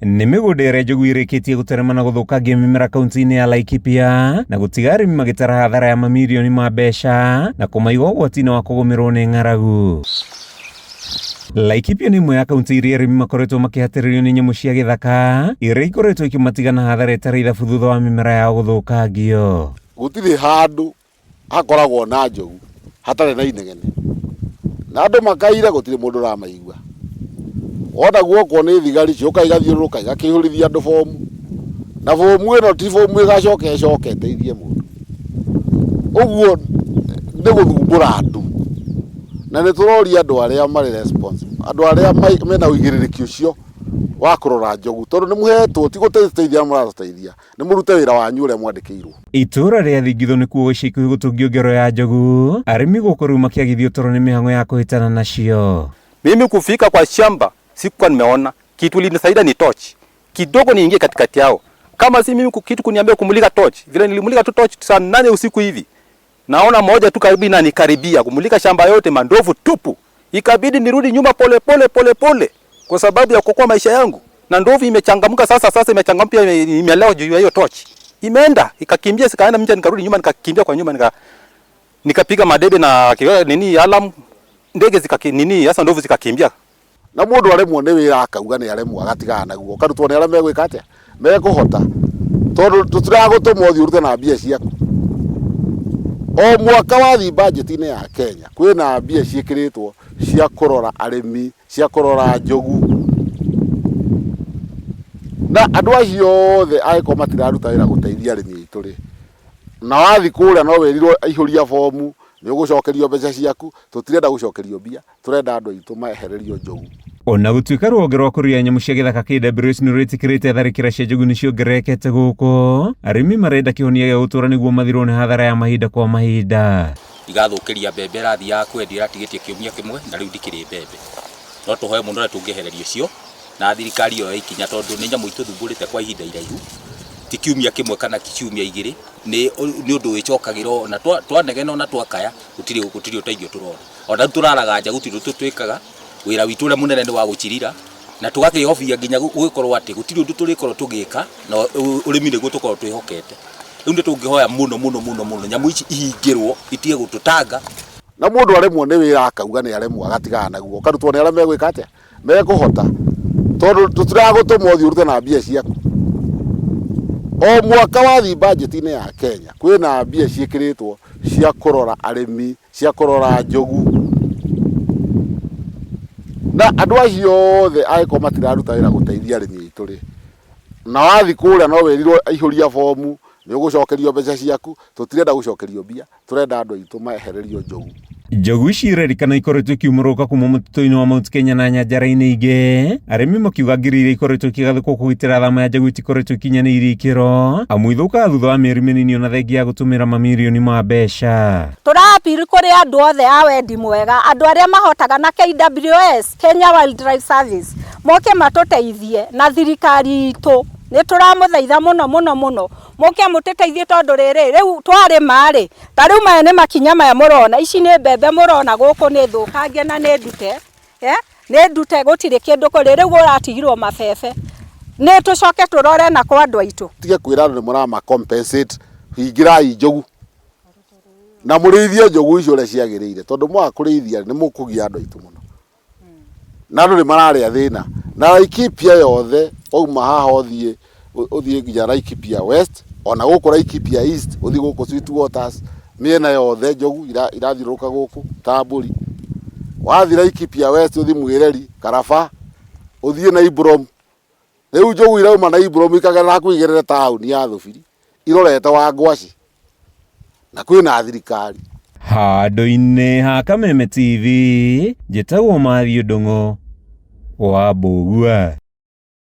Nĩ mĩgũnda ĩrĩa njogu ĩrĩkĩtie gũterema na gũthũkangia mĩmera kaunti-inĩ ya Laikipia na gũtiga arĩmi magĩtara hathara ya mamirioni ma mbeca na kũmaiga ũgwati-inĩ wa kũgũmĩrwo nĩ ng'aragu. Laikipia nĩ ĩmwe ya kaunti iria arĩmi makoretwo makĩhatĩrĩrio nĩ nyamũ cia gĩthaka iria ikoretwo ikĩmatiga na hathara ĩtarĩ ithabu thutha wa mĩmera yao gũthũkangio. Gũtirĩ handũ hakoragwo na njogu hatarĩ na inegene na andũ makaire gũtirĩ mũndũ ũramaigua. Wona guokwo nĩ thigari ciũka igathiũrũrũka igakĩihũrithia andũ bomu na bomu ĩno ti bomu ĩgacoka ĩcoke ĩteithie mũndũ. Ũguo nĩ gũthumbũra andũ na nĩ tũroria andũ arĩa marĩ responsible, andũ arĩa mena ũigĩrĩrĩki ũcio wa kũrora njogu tondũ nĩ mũhetwo ti gũtũteithia mũratũteithia. Nĩ mũrute wĩra wanyu ũrĩa mwandĩkĩirwo. Itũũra rĩa Thingithũ nĩkuo ica ikuhĩ gũtũngio ngero ya njogu, arĩmi gũkũ rĩu makĩagithio toro nĩ mĩhang'o ya kũhĩtana nacio. Mimi kufika kwa shamba sikuwa nimeona kitu, ilinisaidia ni torch kidogo niingie katikati yao. Kama si mimi kitu kuniambia kumulika torch, vile nilimulika tu torch saa 8 usiku hivi, naona moja tu karibu inanikaribia kumulika shamba yote, mandovu tupu. Ikabidi nirudi nyuma pole pole pole pole kwa sababu ya kuokoa maisha yangu. Na ndovu imechangamka sasa, sasa imechangamka pia, imelewa juu ya hiyo torch. Imeenda ikakimbia, sikaenda mcha, nikarudi nyuma, nikakimbia kwa nyuma, nikapiga madebe na nini alarm, ndege zikaki nini sasa, ndovu zikakimbia. Na mũndũ aremwo nĩ wĩra akauga nĩ aremwo agatigana naguo, ũkarutwo nĩ arĩa megwĩka atĩa, mekũhota, tondũ tũtiragũtũma ũthiĩ ũrute na mbia ciaku. O mwaka wathiĩ budget-inĩ ya Kenya kwĩna mbia ciĩkĩrĩtwo cia kũrora arĩmi, cia kũrora njogu, na andũ acio othe angĩkorwo matiraruta wĩra gũteithia arĩmi aitũ rĩ, na wathiĩ kũrĩa no wĩrirwo ihũria bomu nĩ ũgũcokerio mbeca ciaku. Tũtirenda gũcokerio mbia, tũrenda andũ aitũ mehererio njogu. Ona gũtuĩka rũhonge rwa kũrũĩrĩra nyamũ cia gĩthaka KWS nĩ rwĩtĩkĩrĩte tharĩkĩra cia njogu nĩ ciongererekete gũkũ, arĩmi marenda kĩhonia gĩa gũtũũra nĩguo mathirwo nĩ hathara ya mahinda kwa mahinda. Igathũkĩria mbembe ĩrathiaga kwendia ĩratigĩtie kiumia kĩmwe na rĩu ndikĩrĩ mbembe. No tũhoe mũno ũrĩa tũngĩehererio cio na thirikari yoe ikinya tondũ nĩ nyamũ itũthumbũrĩte kwa ihinda iraihu, ti kiumia kĩmwe kana ciumia igĩrĩ, nĩ ũndũ wĩcokagĩra ona twanegena ona twakaya gũtirĩ gũtirĩ ũteithio tũrona. Ona rĩu tũraraga nja gũtirĩ ũndũ twĩkaga, wĩra witũ ũrĩa mũnene nĩ wa gũcirira na tũgakĩhobia nginya gũgĩkorwo atĩ gũtirĩ ũndũ tũrĩkorwo tũgĩka na ũrĩmi nĩguo tũkorwo twĩhokete. Rĩu nĩ tũngĩhoya mũno mũno mũno mũno nyamũ ici ihingĩrwo itige gũtũtanga. Na mũndũ aremwo nĩ wĩra akauga nĩ aremwo agatigana naguo, ũkarutwo nĩ arĩa megwĩka atĩa, mekũhota, tondũ tũtiragũtũma ũthiĩ ũrute na mbia ciaku. O mwaka wathiĩ budget-inĩ ya Kenya kwĩna mbia ciĩkĩrĩtwo cia kũrora arĩmi, cia kũrora njogu, na andũ acio othe angĩkorwo matiraruta wĩra gũteithia arĩmi aitũ rĩ, na wathiĩ kũrĩa no wĩrirwo ihũria bomu nĩ ũgũcokerio mbeca ciaku. Tũtirenda gũcokerio mbia, tũrenda andũ aitũ mehererio njogu. Njogu ici irerikana ikoretwo ikiumũrũka kuma mũtitũ-inĩ wa Mount Kenya na nyanjara-inĩ ingĩ. Arĩmi makiuga ngiri iria ikoretwo ikĩgathĩkwo kũgitĩra thama ya njogu itikoretwo ikinyanĩirie ikĩro, amu ithũkaga thutha wa mĩeri mĩnini ona thengia ya gũtũmĩra mamirioni ma mbeca. Tũra appeal kũrĩ andũ othe a wendi mwega, andũ arĩa mahotaga na KWS, Kenya Wildlife Service, moke matũteithie na thirikari itũ. Nĩ tũramũthaitha mũno mũno mũno, mũke mũtũteithie tondũ rĩrĩ, rĩu twarĩma rĩ, ta rĩu maya nĩ makinya maya mũrona, ici nĩ mbembe mũrona gũkũ nĩ thũkangie na nĩ ndute, nĩ ndute gũtirĩ kĩndũ kũrĩ, rĩu ũratigirwo mabebe. Nĩ tũcoke tũrore na kwa andũ aitũ. Tige kwĩra andũ nĩ mũrama compensate, hingĩrai njogu na mũrĩithie njogu icio ũrĩa ciagĩrĩire, tondũ mwaga kũrĩithia nĩ mũkũgia andũ aitũ mũno. Na andũ nĩ mararĩa thĩna na Laikipia yothe, wauma haha ũthiĩ ũthiĩ nginya Laikipia West, ona gũkũ Laikipia East, ũthiĩ gũkũ Sweetwaters, mĩena yothe njogu irathiũrũrũka gũkũ ta mbũri. Wathiĩ Laikipia West ũthiĩ Mwĩreri, Karaba, ũthiĩ Naibrom. Rĩu njogu irauma Naibrom ikagerera hakuhĩ igerere taũni ya Thubiri irorete Wangwaci na kwĩna thirikari. Handũ-inĩ ha Kameme TV, njĩtagwo Matthew Ndung'u wa Mbũgua.